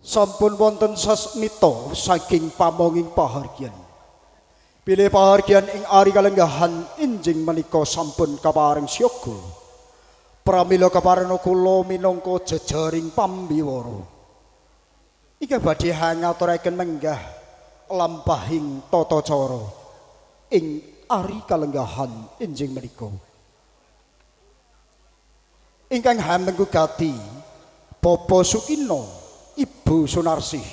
Sampun wonten sasmita saking pamonging pahargyan. Bilih pahargyan ing ari kalenggahan enjing menika sampun kapareng siaga. Pramila kaparena kula minangka jejaring pambiwara. Ingkang badhe hangaturaken menggah lampahing tata cara ing ari kalenggahan enjing menika. Ingkang hamengku gati Bapak Sukino, Ibu Sunarsih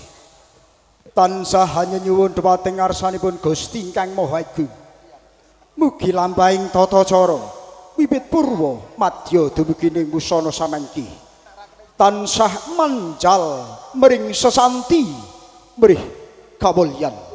tansah nyuwun dhumateng ngarsanipun Gusti ingkang Maha Agung. Mugi lampahing tata cara wiwit purwa madya dumugi ning wusana samangke tansah manjal mring sesanti mrih kawulyan.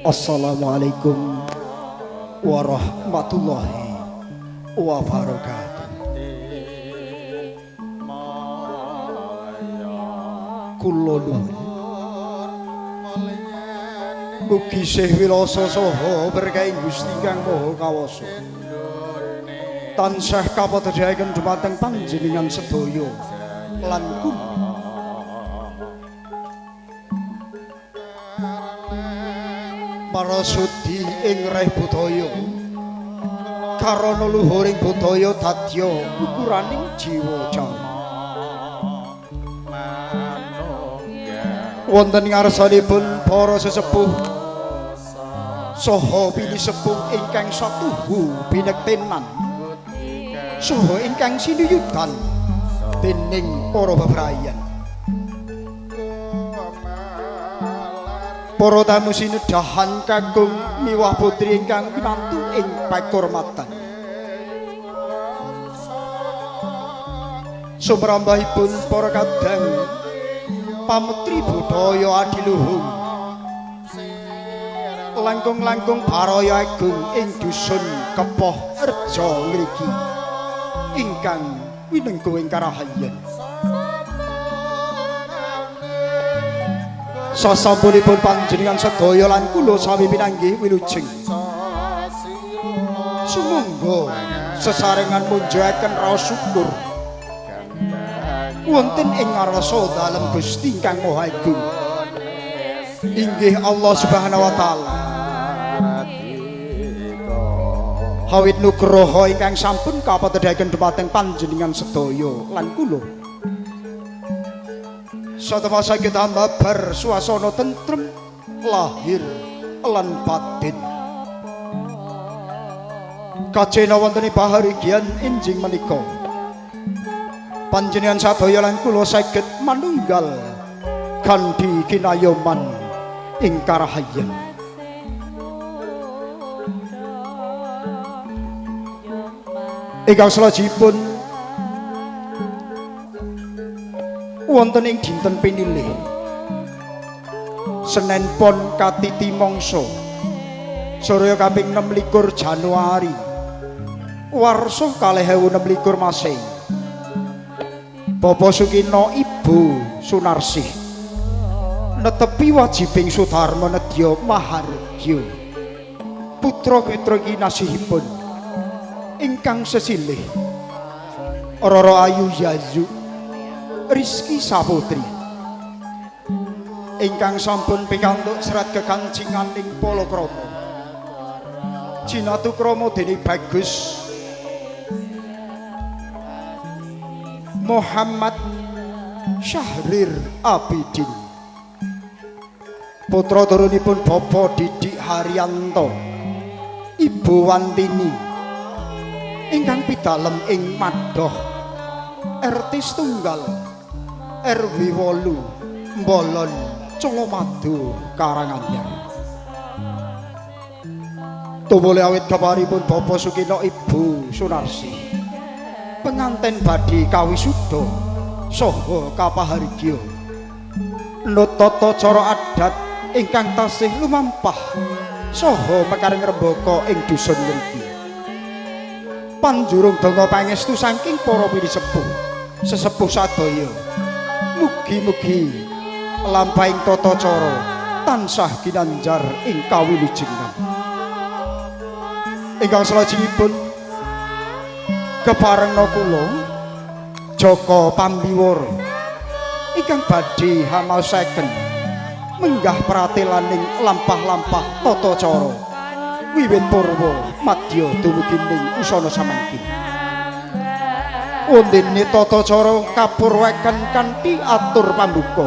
Assalamualaikum warahmatullahi wabarakatuh. Kula nuwun mugi sih wilasa saha berkahi Gusti kang Maha Kawasa tansah kapatedhaken dumateng panjenengan sedaya lan kula. Marasudi ing reh budaya karana luhuring budaya dadya ukuraning jiwa jawi. Wonten ngarsanipun para sesepuh saha pinisepuh ingkang satuhu binektenan saha ingkang sinuyudan dening para bebrayan. Para tamu sinedahan kakung miwah putri ingkang pinantu ing pakurmatan. Sumrambahipun para kadang pametri budaya adiluhung langkung-langkung baraya agung ing dusun Kepoh Rejo ngriki ingkang winengku ing karahayen. Sasampunipun panjenengan sedaya lan kula sami pinanggih wilujeng. Sumangga sesarengan munjaken raos syukur wonten ing ngarsa dalem Gusti ingkang Maha Agung. Inggih Allah Subhanahu wa taala. Hawit nugroho ingkang sampun kapatedhaken dhumateng panjenengan sedaya lan kula. Satema saged ambabar suasana tentrem lahir lan batin. Kajena wonten ing pahargyan enjing menika. Panjenengan sadaya lan kula saged manunggal kanthi kinayoman ing karahayen. Ingkang salajengipun wonten ing dinten pinilih Senen Pon Katiti Mangsa surya kaping 26 Januari warsa 2026 Masehi. Bapak Sukino Ibu Sunarsih netepi wajibing sudharma nedya mahargya putra putra kinasihipun ingkang sesilih Roro Ayu Yayu Rizky Saputri ingkang sampun pikantuk serat kekancinganing palakrama jinatu krama dening Bagus Muhammad Syahrir Abidin. Putra turunipun Bapak Didik Haryanto, Ibu Wantini ingkang pidalem ing Madoh RT setunggal RW 8 Bolon Colomadu Karanganyar. Tumuli awit kabaripun Bapak Sukino Ibu Sunarsi, penganten badhe kawisuda saha kapahargya nut tata cara adat ingkang tasih lumampah saha mekaring rembaka ing dusun mriki. Panjurung donga pangestu saking para pinisepuh sesepuh sadaya, mugi-mugi lampahing tata cara tansah ginanjar ing kawilujengan. Ingkang salajengipun keparengna kula Jaka Pambiwara ingkang badhe hamaosaken menggah pratelaning lampah-lampah tata cara wiwit purwa madya dumugi ning usana samangke. Wondene tata cara kapurwaken kanthi atur pambuka.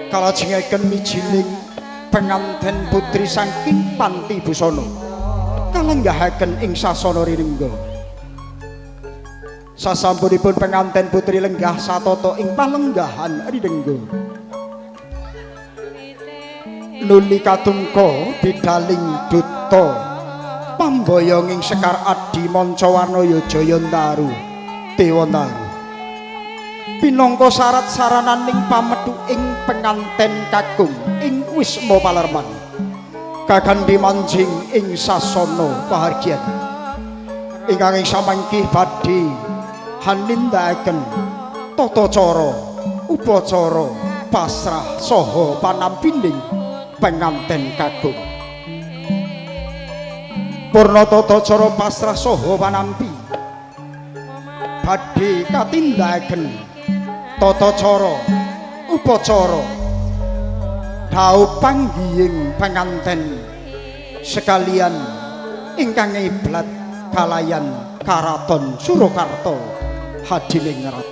Kalajengaken mijining penganten putri saking panti busana kalenggahaken ing sasana rinengga. Sasampunipun penganten putri lenggah satata ing palenggahan rinengga, nuli katungka bidaling duta pamboyonging Sekar Adi Mancawarnaya Jayantaru Dewantaru pinangka syarat sarananing pamethuking penganten kakung ing Wisma Palerman kaganti manjing ing sasana pahargyan. Ingkang ing samangke badhe hanindakaken tata cara upacara pasrah saha panampining penganten kakung. Purna tata cara pasrah saha panampi badhe katindakaken tata cara upacara dhaup panggihing penganten sekalian ingkang ngiblat kalayan Karaton Surakarta Hadiningrat.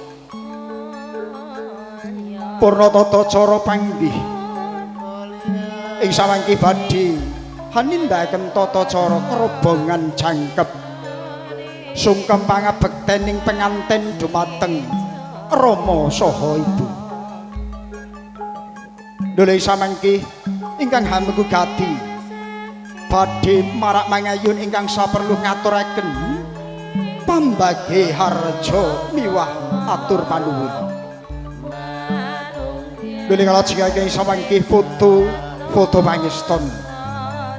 Purna tata cara panggih ing samangke badhe hanindakaken tata cara kerobongan jangkep sungkem pangabektening penganten dumateng rama saha ibu. Nuli samangke ingkang hamengku gati badhe marak mangayun ingkang saperlu ngaturaken pambage harja miwah atur panuwun. Nuli kalajengake ing samangke foto foto pangeston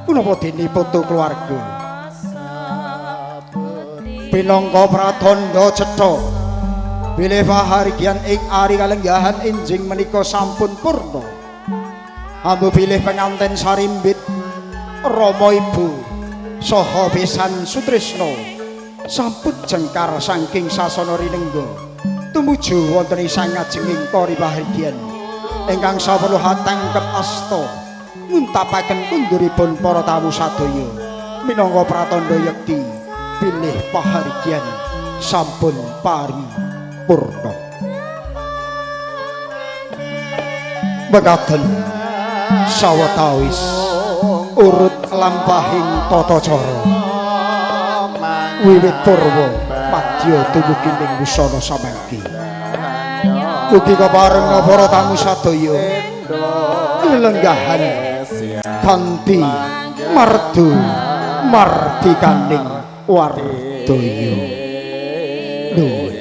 punapa dene foto keluarga pinangka pratandha cetha bilih pahargyan ing ari kalenggahan enjing menika sampun purna. Ambu bilih penganten sarimbit rama ibu saha besan sutrisna sampun jengkar saking sasana rinengga tumuju wonten ing sangajenging kori pahargyan ingkang saperlu hatangkep asta nguntapaken kunduripun para tamu sadaya minangka pratandha yekti bilih pahargyan sampun paripurna. Mekaten sawetawis urut lampahing tata cara wiwit purwa madya dumugi ning wusana samangke. Mugi kaparengna para tamu sadaya lelenggahan kanthi mardu mardikaning wardaya. Nuwun.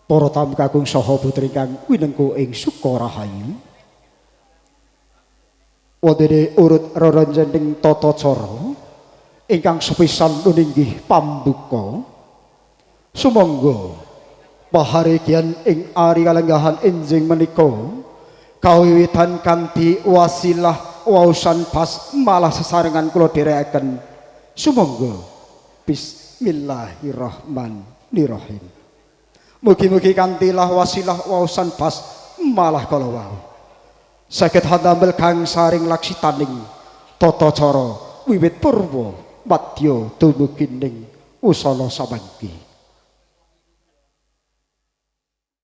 Para tamu kakung saha putri kang winengku ing Sukarahayu, wondene urut rerenjening tata cara ingkang sepisan nuninggih pambuka. Sumangga pahargyan ing ari kalenggahan enjing menika kawiwitan kanthi wasilah waosan basmalah sesarengan kula dherekaken. Sumangga bismillahirrahmanirrahim. Bismillahirrahmanirrahim. Mugi-mugi kanthi lah wasilah waosan bas malah kala wau saged handamel kang saring laksitaning tata cara wiwit purwa madya dumugi ning usana samangke.